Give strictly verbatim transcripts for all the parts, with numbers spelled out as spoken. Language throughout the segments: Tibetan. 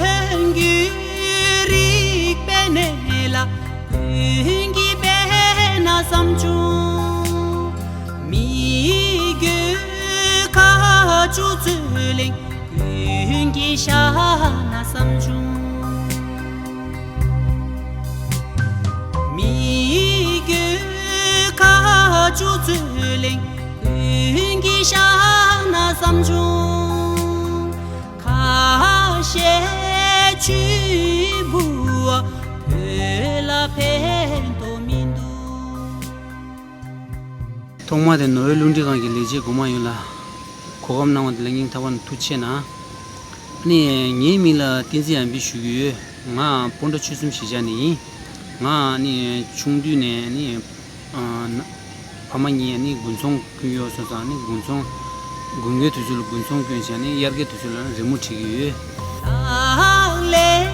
བོད་ཀྱི་རིག་པའི་གནས་ལ། ཀུན་གྱིས་དཔེར་ན་བསམ་བྱུང་། མི་རྒོད་མཁའ་སྤྱོད་རྩོད་གླེང་། ཀུན་གྱིས་བཞག་ན་བསམ་བྱུང་། མི་རྒོད་མཁའ་སྤྱོད་རྩོད་གླེང་། ཀུན་གྱིས་བཞག་ན་བསམ་བྱུང་། ཁ་ཤས་ཆུ་བུ་བ་བོད་ལ་ཕན་ཐོགས་མི་འདུག། ཐོག་མར་དེ་ནོར་ཝེ་རླུང་འཕྲིན་ཁང་གི་ལས་བྱེད་གོང་མ་ཡོངས་ལ་གོ་སྐབས་གནང་བ་དེ་ལ་སྙིང་ཐག་པ་ནས་ཐུགས་རྗེ་ཆེ་གནང་། ཨ་ནི་ངའི་མིང་ལ་བསྟན་འཛིན་དབྱངས་སྐྱིད་ཞུ་གི་ཡོད། ང་སྤོན་ཊ་ཆོལ་གསུམ་གཞིས་ཆགས་ནས་ཡིན། ང་ཨ་ནི་ཆུང་དུས་ནས་ཨ་ནི་ཨ་ན་ཕ་མ་གཉིས་ཨ་ནི་དགུན་ཚོང་ཀུན་ཡོད་སོང་ཙང་ཨ་ནི་དགུན་ཚོང་དགུན་ཁའི་དུས་ཚོད་ལ་དགུན་ཚོང་ཀུན་བྱས་ནས་དབྱར་ཁའི་དུས་ཚོད་ལ་རི་མོ་བྲིས་ཀྱི་ཡོད། ལག་ལེན་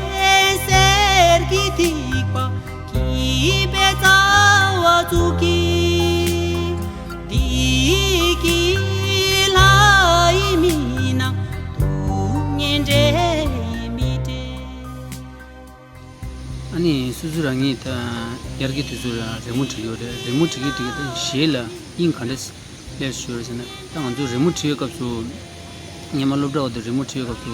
གསེར་གྱི་ཐིགས་པ་འཁྱིལ་པའི་རྩ་བ་བཙུགས་ཀྱིས། བདེ་སྐྱིད་ལྷ་ཡིས་མི་གནང་། སྡུག་བསྔལ་འདྲེ་ཡིས་མི་འདྲེན། ཨ་ནི་སོ་སོ་རང་ཉིད་ད་དབྱར་ཁའི་དུས་ཚོད་ལ་རི་མོ་བྲིས་ཡོད་རེད། རི་མོ་བྲིས་ཀྱི་བྲིས་ཀྱི་ད་གཞས་ལ་དབྱིངས་ག་འདྲ་སླེབས་ཤོར་ཟེར་ན། ད་ང་ཚོ་རི་མོ་བྲིས་པའི་སྐབས་སུ་སྔོན་མ་སློབ་གྲྭ་བ་དང་རི་མོ་བྲིས་པའི་སྐབས་སུ་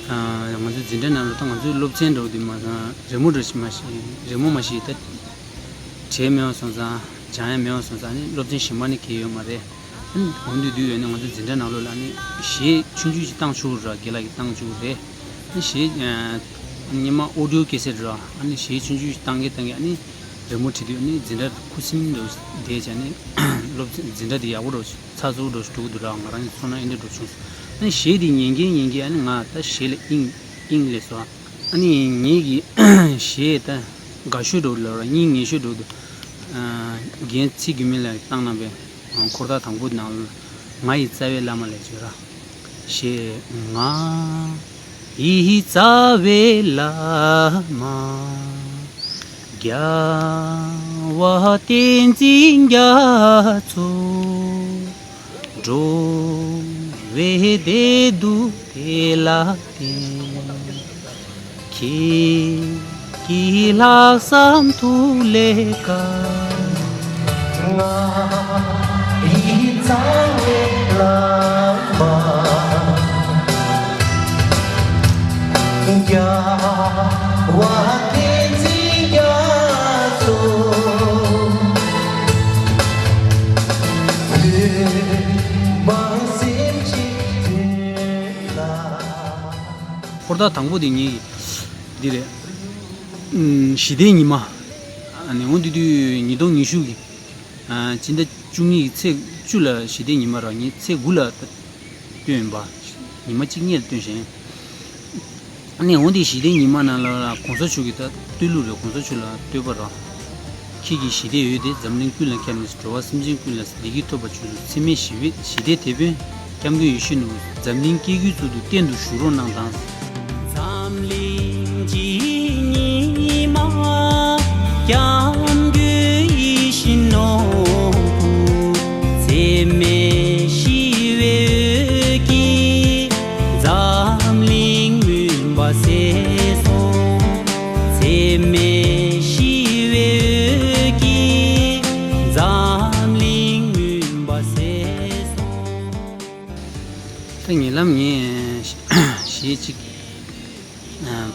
ང་ཚོའི་འཛིན་གྲྭ་ནང་ལ་ད་ང་ཚོའི་སློབ་ཚན་འདྲ་བོ་དེ་མ་རེད། རི་མོ་འདྲ་ཞིག་མ་ཤེས། རི་མོ་མ་ཤེས་ད་བྲིས་མེད་པ་སོང་ཙང་སྦྱང་ཡ་མེད་པ་སོང་ཙང་ནི་སློབ་ཚན་གཞན་པ་ནི་གང་ཡོད་མ་རེད། ཨ་ནི་འོ་འདི་དུས་ཡོད་ནི་ང་ཚོའི་འཛིན་གྲྭ་ནང་ལོགས་ལ་ནི་གཞས་ཆུང་ཆུང་ཞིག་བཏང་ཆོག་ར། རྒན་ལགས་ཀྱིས་བཏང་ཆོག་རེད། ཨ་ནི་གཞས་སྔོན་མ་ཨོ་ཌི་ཡོ་ཀེ་སེཊ་ར། ཨ་ནི་གཞས་ཆུང་ཆུང་ཞིག་བཏང་གི་བཏང་གི་ཨ་ནི་རི་མོ་བྲིས་དུས་ཨ་ནི་འཛིན་གྲྭ་ཁུ་སིམ་འདྲ་བོ་བསྡད་བྱས་ནི་སློབ་ཚན་འཛིན་གྲྭ་དེ་ཡག་པོ་འདྲ་བོ་ཚགས་ཚུད་འདྲ་བོ་འགྲོ་གི་འདུག་ར། ང་རང་གི་ཚོར་སྣང་ཨེ་འདྲ་འདྲ་བོ་བྱུང་སོང་། ཨ་ནི་གཞས་དེ་ཉན་གིན་ཉན་གིན་ཨ་ནི་ང་ད་གཞས་ལ་དབྱིངས་དབྱིངས་སླེབས་སོང་། ཨ་ནི་ངེད་ཀྱི་གཞས་ད་དགའ་ཤོས་འདྲ་བོ་ལབ་ར། སྙིང་ཉེ་ཤོས་འདྲ་བོ་འདུག། རྒན་ཚེ་རྒྱུད་སྨད་ལགས་ཀྱིས་བཏང་གནང་བའི་འཁོར་ཐག་དང་པོ་ནང་ལ་ང་ཡི་རྩ་བའི་བླ་མ་ལས་བརྗོད་ར། གཞས། ང་ཡི་རྩ་བའི་བླ་མ་རྒྱལ་བ་བསྟན་འཛིན་རྒྱ་མཚོ། འགྲོ་བའི་བདེ་སྡུག་དེ་ལ་བརྟེན། ཁྱེད་ཀྱི་ལྷག་བསམ་ཐུགས་ལས་བཀའ། ང་ཡི་རྩ་བའི་བླ་མ་རྒྱལ་བ་བསྟན་འཛིན་རྒྱ་མཚོ། བོད་འབངས་སེམས་ཀྱི་དོན་ལ། འཁོར་ཐག་དང་པོ་དེ་ངའི་འདི་རེད། ཨུམ། ཞི་བདེའི་ཉི་མ། ཨ་ནི་འོ་འདི་དུས་ཉིས་སྟོང་ཉི་ཤུ་གི་ཨ་སྤྱི་ཟླ་བཅུ་གཉིས་ཀྱི་ཚེས་བཅུ་ལ་ཞི་བདེའི་ཉི་མ་ར། ངས་ཚེས་དགུ་ལ་བཏོན་ཡིན་པ། ཉི་མ་གཅིག་སྔོན་ལ་བཏོན་བཞག་ཡིན། ཨ་ནི་འོ་འདི་ཞི་བདེའི་ཉི་མ་ནང་ལ་ལ་གོང་ས་མཆོག་གི་ད་བསྟོད་གླུ་རེད། གོང་ས་མཆོག་ལ་བསྟོད་པ་ར། ཁྱེད་ཀྱི་ཞི་བདེའི་འོད་དེ་འཛམ་གླིང་ཀུན་ལ་ཁྱབ་ནས། འགྲོ་བ་སེམས་ཅན་ཀུན་ལ་བདེ་སྐྱིད་ཐོབ་པ་བྱོས་སོ། འཚེ་མེད་ཞི་བའི་ཞི་བདེའི་དེད་དཔོན་སྐྱབས་མགོན་ཡིད་བཞིན་ནོར་བུ། འཛམ་གླིང་སྐྱེ་དགུའི་གཙུག་ཏུ་བརྟན་དུ་བཞུགས་རོགས་གནང་དང་། འཛམ་གླིང་གི་ཉི་མ་སྐྱབས་མགོན་ཡིད་བཞིན་ནོར་བུ། འཚེ་མེད་ཞི་བའི་འོད་ཀྱིས་འཛམ་གླིང་མུན་པ་སེལ་སོང་། འཚེ་མེད་ཞི་བའི་འོད་ཀྱིས་འཛམ་གླིང་མུན་པ་སེལ་སོང་། ད་ཉེ་ལམ་ངས་གཞས་གཅིག་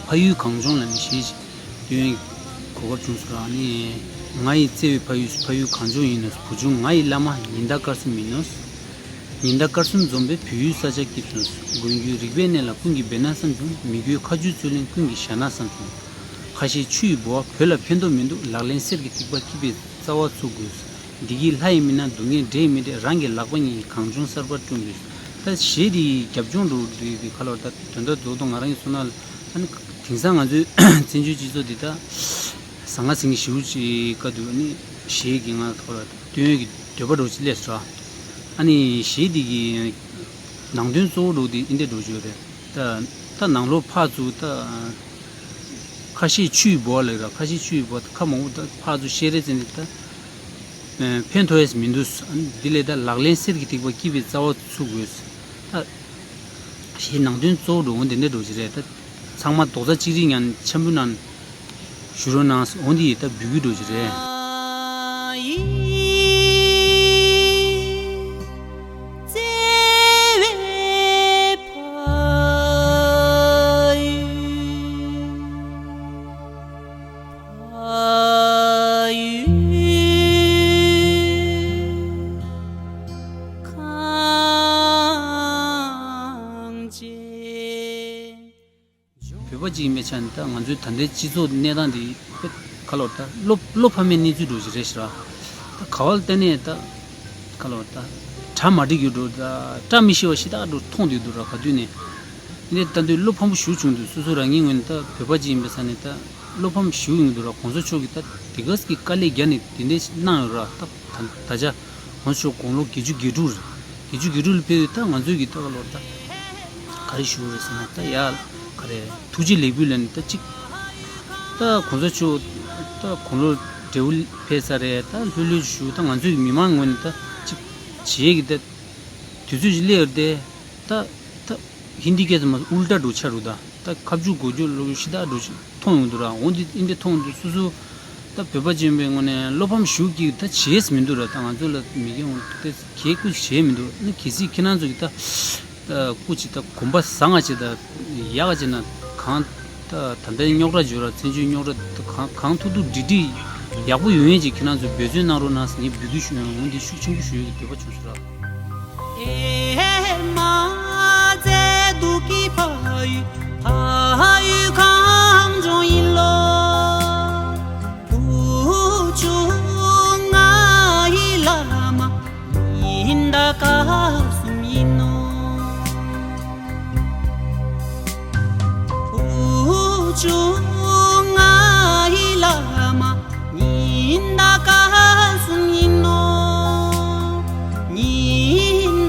ཕ་ཡུལ་གངས་ལྗོངས་ལ་ནི་གཞས་ཤིག་བཏོན་གོ་སྐབས་བྱུང་སོང་ར། ནི་ང་ཡི་བརྩེ་བའི་ཕ་ཡུལ། ཕ་ཡུལ་གངས་ལྗོངས་ཡིན་ནོ། བུ་ཆུང་ང་ཡི་བླ་མ་ཉི་ཟླ་སྐར་གསུམ་ཡིན་ནོ། ཉི་ཟླ་སྐར་གསུམ་འཛོམས་པའི་བོད་ཡུལ་ས་ཆ་སྐྱིད་སོང་། མགོན་ཁྱོད་རིག་པའི་གནས་ལ་ཀུན་གྱིས་འབད་ན་བསམ་བྱུང་། མི་རྒོད་མཁའ་སྤྱོད་རྩོད་གླེང་ཀུན་གྱིས་བཞག་ན་བསམ་བྱུང་། ཁ་ཤས་ཆུ་ཡི་ལྦུ་བ་བོད་ལ་ཕན་ཐོགས་མི་འདུག། ལག་ལེན་གསེར་གྱི་ཐིགས་པ་འཁྱིལ་པའི་རྩ་བ་ཚུགས་དགོས། བདེ་སྐྱིད་ལྷ་ཡིས་མི་གནང་། སྡུག་བསྔལ་འདྲེས་མི་འདྲེས། རང་གི་ལག་པ་གཉིས་ཀྱིས་གངས་ལྗོངས་གསར་པ་བསྐྲུན་དགོས། ད་གཞས་འདི་རྒྱབ་ལྗོངས་འགྲོ་འདི་འདི་ག་ལོར་ད་དོན་དག་རྡོག་རྡོག་ང་རང་གི་ཚོར་སྣང་ལ། ཨ་ནི་དེང་སང་ང་ཚོའི་བཙན་བྱོལ་སྤྱི་ཚོགས་འདི་ད་ཟང་ངེ་ཟིང་ངེ་ཞེ་པོ་ཅིག་ག་འདུག། ཨ་ནི་གཞས་ཀྱི་ང་ཐོག་ལ་བཏོན་ཡས་ཀྱི་འདོད་པ་འདྲ་བོ་ཅིག་སླེབས་སོང་། ཨ་ནི་གཞས་འདི་གི་ནང་དོན་གཙོ་བོ་འདྲ་བོ་འདི་འདི་འདྲ་འདྲ་བོ་ཅིག་ཡོད་རེད། ད་ད་ནང་ལོགས་ཕར་ཚུར་ད་ཁ་ཤས་ཆུ་ཡི་ལྦུ་བ་ལབ་ར། ཁ་ཤས་ཆུ་ཡི་ལྦུ་བ། ཁ་མང་པོ་ད་ཕར་ཚུར་བཤད་རེས་ཙམ་ནས་ད་ ཕན་ཐོགས་ཡས་མི་འདུག་འདི་ལས་ད་ལག་ལེན་གསེར་གྱི་ཐིགས་པ་སྐྱིད་པའི་རྩ་བ་ཚུགས་དགོས། ད་ཞེས་ནང་དོན་གཙོ་བོ་འགྲོ་འོང་དེ་འདྲ་འགྲོ་གི་རེད། ད་ཚང་མ་རྡོག་རྩ་གཅིག་རིང་ཡང་འཆམ་པོ་ནང་ཞུ་རོགས་གནང་འོང་དེ་ད་འབུལ་གྱི་འགྲོ་གི་རེད། བོད་པ་གཅིག་ཡིན་པའི་ཆ་ནས་ད་ང་ཚོའི་ད་ལྟའི་སྤྱི་ཚོགས་གནས་སྟངས་འདི་དཔེ་ག་ལོར་ད་བློ་བློ་ཕམ་པའི་གནས་ཚུལ་འགྲོ་གི་རེད་ཤག་ད་ག་བ་ལ་བལྟས་ནས་ད་ག་ལོར་ད་གྲ་མ་འགྲིག་རྒྱུ་འགྲོ། ད་བཀྲ་མི་ཤིས་པ་ཞེ་དྲག་འགྲོ་མཐོང་བསྡད་འདུག་ར། ག་དུས་ནས་འདི་ནས་ད་དུས་བློ་ཕམ་པོ་ཞེ་པོ་བྱུང་འདུག་སོ་སོ་རང་ཉིད་ངོས་ནས་ད་བོད་པ་གཅིག་ཡིན་པའི་ས་ནས་ད་བློ་ཕམ་ཞེ་པོ་ཡོང་གི་འདུག་ར། གོང་ས་མཆོག་གིས་ད་དེ་ག་ཙམ་གྱི་དཀའ་ལས་བརྒྱབ་ནས་དེ་འདྲས་གནང་ཡོད་ར། ད་ད་ད་ཆ་གོང་ས་མཆོག་དགུང་ལོ་བརྒྱད་ཅུ་གྱ་དྲུག་རེད། བརྒྱད་ཅུ་གྱ་དྲུག་ལ་ཕེབས་ཡོད། ད་ང་ཚོས་ཀྱི་ད་ག་ལོར་ད་ག་རེ་ཞུ་དགོས་རེད་ཟེར་ན། ད་ཡ་ག་རེ་ཐུགས་རྗེ་ལེགས་འབུལ་ལབ་ནས་ད་གཅིག་ད་གོང་ས་མཆོག་ད་དགུང་ལོ་བགྲེས་པོ་ཕེབས་ས་རེད། ད་ལྷོད་ལྷོད་ཞུ། ད་ང་ཚོས་མི་མང་ངོས་ནས་ད་གཅིག་བྱེད་ཀྱི་ད་དུས་ཚོད་ཅིག་སླེབས་ཡོད་རེད་དེ། ད་ད་ཧིན་དི་སྐད་ཚོ་མ་ཨུལ་ཊ་འགྲོ་ཆགས་འདུག་ད་ད་ཁ་མཆུ་མགོ་མཆུ་ལོག་ཤི་ད་འགྲོ་ཆགས་མཐོང་ཡོང་འདུག་ར། འོ་འདི་འདི་འདྲ་མཐོང་འདུག་སོ་སོ་ད་བོད་པ་ཅན་པའི་ངོས་ནས་བློ་ཕམ་ཞེ་པོ་སྐྱེ་གི། ད་བྱེད་ཡས་མི་འདུག་ར། ད་ང་ཚོ་ལ་མི་རྒན་འོང་དེ་གས་སྐུ་བྱེད་མི་འདུག་ནི་གལ་སྲིད་ཁྱེད་རང་ཚོ་གི་ད་སྐུ་ཅིག་ད་གོམ་པ་བཟང་ང་ཅིག་ད་ཡག་ག་ཅིག་ན་གང་ད་ད་ལྟའི་རྙོག་དྲ་བརྗོད་ར། བཙན་བྱོལ་རྙོག་དྲ་ད་གང་གང་ཐུབ་ཐུབ་འགྲིག་འགྲིག་ཡག་པོ་ཡོང་ཡས་ཅིག་ཁྱེད་རང་ཚོ་འབད་བརྩོན་གནང་རོགས་གནང་ཟེར་ངས་འབོད་སྐུལ་ཞུ་ཡོང་། འོ་འདི་ཤུགས་ཆེན་པོ་ཞུ་ཡས་ཀྱི་འདོད་པ་བྱུང་སོང་ར། ཨེ་མ་ཙེ་སྡུག་གི་ཕ་ཡུལ་ཕ་ཡུལ་གངས་ལྗོངས་ཡིན་ལོ། བུ་ཆུང་ང་ཡི་བླ་མ་ཉི་ཟླ་སྐར་གསུམ་ཡིན་ནོ། བུ་ཆུང་ང་ཡི་བླ་མ་ཉི་ཟླ་སྐར་གསུམ་ཡིན་ནོ། ཉི་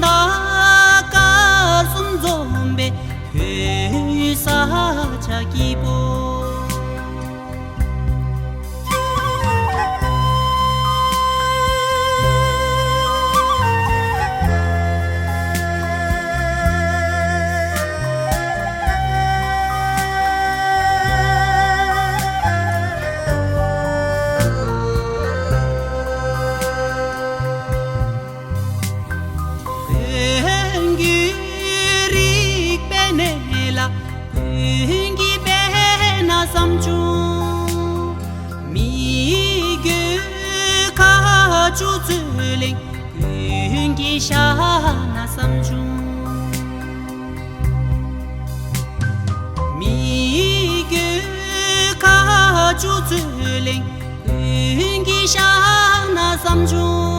ཟླ་སྐར་གསུམ་འཛོམས་པའི་བོད་ས་ཆ་སྐྱིད་པོ། བོད་ཀྱི་རིག་པའི་གནས་ལ་བོད་ཀྱི་དཔེར་ན་བསམ་བྱུང་། མི་རྒྱུད་ཁ་ཆུ་ཚུལ་གླིང་། ཀུན་གྱི་ཤ་ན་བསམ་བྱུང་། མི་རྒྱུད་ཁ་ཆུ་ཚུལ་གླིང་། ཀུན་གྱི་ཤ་ན་བསམ་བྱུང་།